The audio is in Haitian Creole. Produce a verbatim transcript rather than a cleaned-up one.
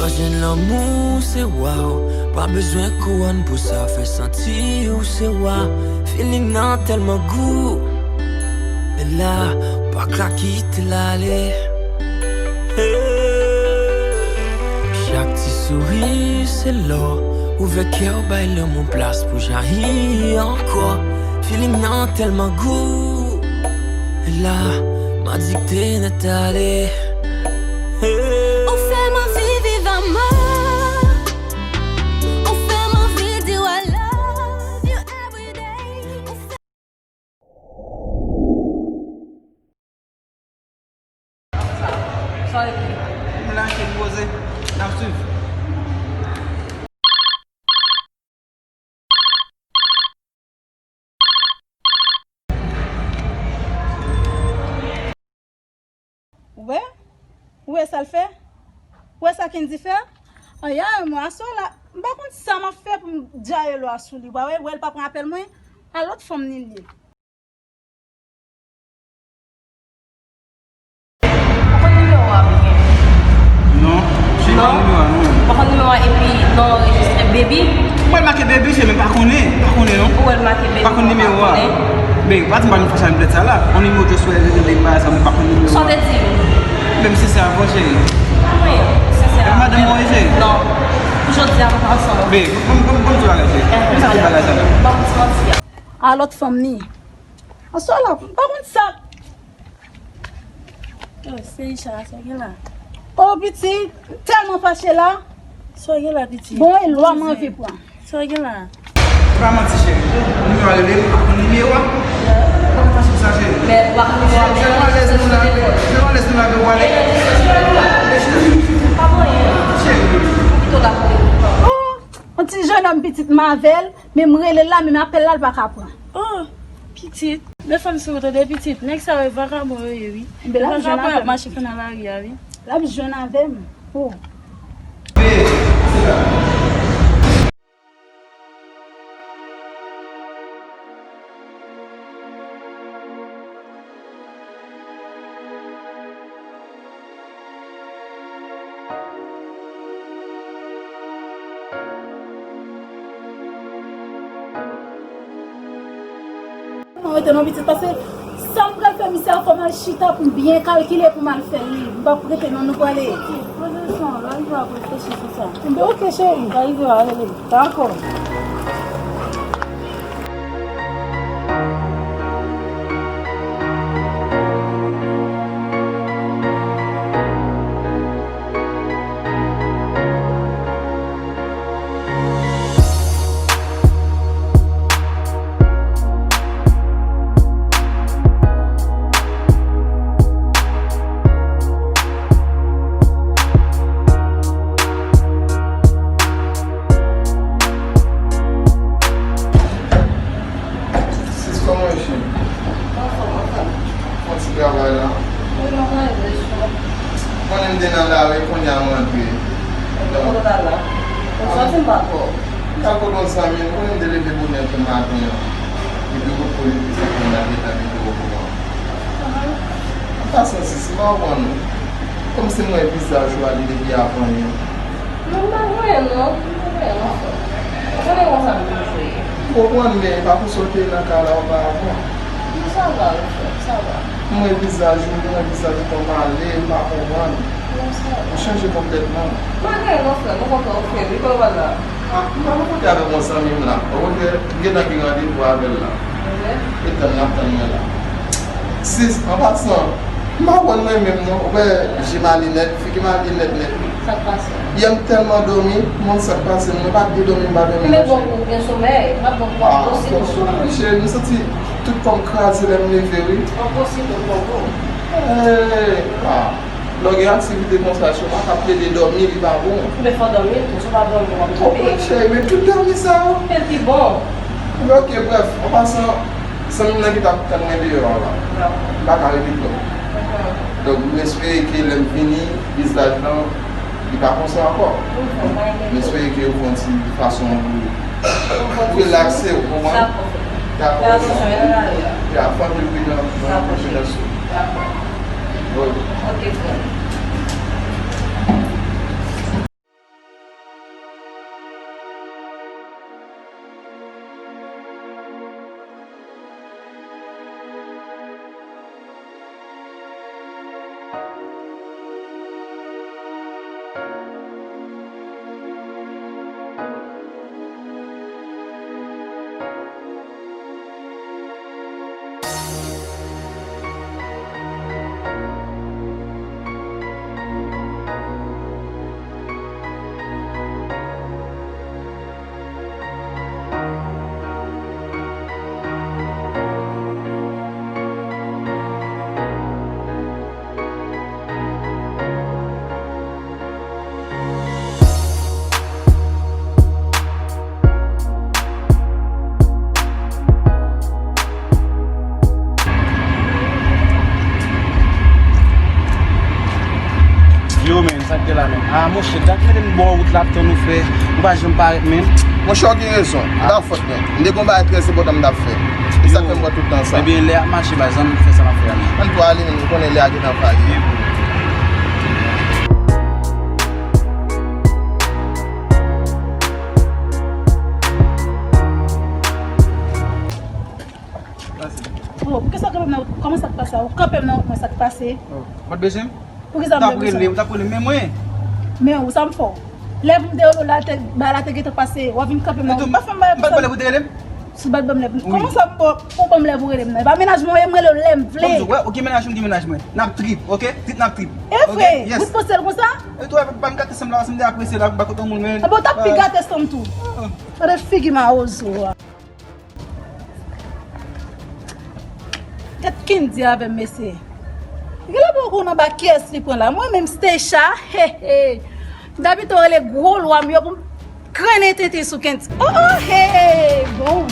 Jèn lanmou se wa w, pa bezwen kouwòn pou sa, fè santi w se wa. Feeling nan tèlman gou, e la, pa ka kite l ale. Hey. Chak ti souri se lò, ouvè kè w, bay lanmou plas pou jayi ankò. Feeling nan tèlman gou, e la, m adikte nèt ale. Hey. Ou fè m anvi viv amò. Ou fè m anvi di w I love you every day. Ou fè M lage m poze, n ap swiv. Ou wè? Ou wè sa l fè? Ou wè sa Kendy fè? Ay, ay, mwen, aswè la, m pa konn sa m ap fè pou m djaye lwa sou li. Ou pa wè, ou wè l pa pran apèl mwen? A lòt fanm ni l ye. Ou konn nimewo a byen? Non, m pa konn nimewo a, non. Ou pa konn nimewo a epi non anrejistre Baby? Mwen make Baby, se men pa konnen, pa konnen, non. Ou wè l make Baby, pa konn nimewo a. Ben, pa di m pa vin fache ak blèd sa la. On nimewo just wè rele m bagay sa, mwen pa konn nimewo a. Sa w te di m? Menm se sa avan, cheri. Wi, se sa. Epi madanm mwen, cheri. Non. Pou jodi a, nou pa ansanm. Ben, bon, bon, bon, ti bagay, cheri. Bon, sa ki bagay sa la? Bon, ti manti a. A lòt fanm ni. Aswè la, m pa konn sa. Oh, Seisha, sa gen la? Oh, pitit, m tèlman fache la. Sa gen la, pitit? Bon, e lwa m anvi pran. Sa gen la? Se pa manti, cheri. Nimewo a rele m, m pa konn nimewo a. Ou pa fache pou sa, cheri. Men, ou pa konn nimewo a, men se sou telefòn. Jan alèz nou la, jan alèz nou la, jan alèz nou la. Pa anyen. Cheri. Ou kite w la pou telefòn. Oh! Yon ti jennonm pitit m avè l, men m rele l la, menm apèl la, l pa ka pran. Oh, pitit. Met fanm sou ou, tande, pitit. Nèg sa yo, e vakabon yo ye, wi. Enben, l ap jwenn avè m. Vakabon y ap mache fè nan lari a, wi. L ap jwenn avè m. Oh. Mwen rete non pitit, paske sa m pral fè misye a, fò m al chita pou m byen kalkile pou m al fè l li. M p ap rete non, nou prale. Poze son, lè m pral reflechi sou sa. Enben, oke, cheri. Lè rive a, rele m. Dakò. Sis, kòman w ye, cheri? Anfòm, anfòm. Fè yon ti travay la. Wi, m ap travay, wi. Konnen m te nan lari, kounye a m rantre. Ou te kote w t al la? Ou sòti m pa t wè w. M t al kote yon zanmi m, konnen m te leve bonè tou maten an. Epi ou konnen ki sa konnen a gentan mete w okouran. An pasan, sis, m pa konprann ou. Kòmsi m wè vizaj ou a li depi avan yè. Non, m pa voye non, m pa voye non, frè. Ou konnen konsa m toujou ye. M konprann, men pa konsa w te ye nan kay la oparavan. Non, sa va, wi, frè, sa va. M wè vizaj ou, m wè vizaj ou kòm ale, m pa konprann. Non, sa va. Ou chanje konplètman. M pa gen non, frè, m kontan ou fè, wi, kòman w la? Ah, m pa nan kote avèk yon zanmi m la. Okontrè, m gentan gen randevou avè l la. Wi. E tann l ap tann mwen la. Sis, an pasan, m pa konn mwen menm non. Ou wè, je m ale nèt, figi m ale nèt nèt. Sa k pase? Yè m tèlman dòmi, m konn sa k pase m. Mwen pa t gen dòmi, m pa dòmi non, cheri. Men bon pou w gen somèy, m ap bon pou w ap posib. Ah, bon, cheri, m santi tout kò m kraze lè m leve, wi. W ap posib, w ap bon pou w. Hey, ah. Lè w gen aktivite konsa, cheri, w pa ka plede dòmi, li pa bon. Men fò w dòmi tou, si w pa dòmi, w ap tonbe. Oke, cheri, men tout dòmi sa yo. Men l pi bon. Men oke, brèf, an pasan, zanmi m nan ki t ap tann mwen deyò a la. M pa ka rete twòp. Donk, m espere ke lè m vini, vizaj lan, li pa konsa ankò. M espere ke yo fè yon ti fason pou relakse w, ou konprann? Dakò, cheri. Fè atansyon, men nan lari a. Fè atansyon, pridan, nan konfidans ou. Dakò. Bon. Ok, frè. Yo, men, sa k te la, men. Ah, monchè, gad mete m bò wout la ap tann ou, frè. Ou pa janm parèt, men. Monchè, w gen rezon. M ta fòt, men. M te gon bagay trè enpòtan m t ap fè. E sa k fè m pran tout tan sa. Ebyen, lè ap mache, pa janm fè sa m ap fè a, men. Ann tou ale, men, m konnen lè a gentan pare. Oh, poukisa w kanpe m nan? Kòman sa k pase a? Ou kanpe m nan, sa k pase? Oh, ou pa t bezwen m? Poukisa m bezwen? Ou t ap rele m, ou t ap rele m, men mwen. Men ou, sa m fè w? Lè pou m te rele w la, te, bagay la te gentan pase, w ap vin kanpe m nan. Eto, m pa fè m bagay pou sa. M pa t ban lè pou te rele m. Si w pa t ban m lè pou, kòman sa pou, pou ban m lè pou rele m nan? E pa mennaj mwen, m rele w lè m vle. Kòm di, wè, ou gen mennaj, m gen mennaj mwen. N ap trip, oke? Trip, n ap trip. E vre? Yes. Ou t panse l konsa? Eto, pa m gate sanm la, sanm de apresye la, m pa kontan moun, men. Ebyen, ou t ap pi gate sanm tou. Gade figi mawozo a. Gad Kendy avè m, mesye. Genlè poko konn anba kiyès li pran la. Mwen menm Stecha, he, he. M ta pito rele gwo lwa m yo pou m krennen tenten sou Kendy. Oh, oh, he, he, bon.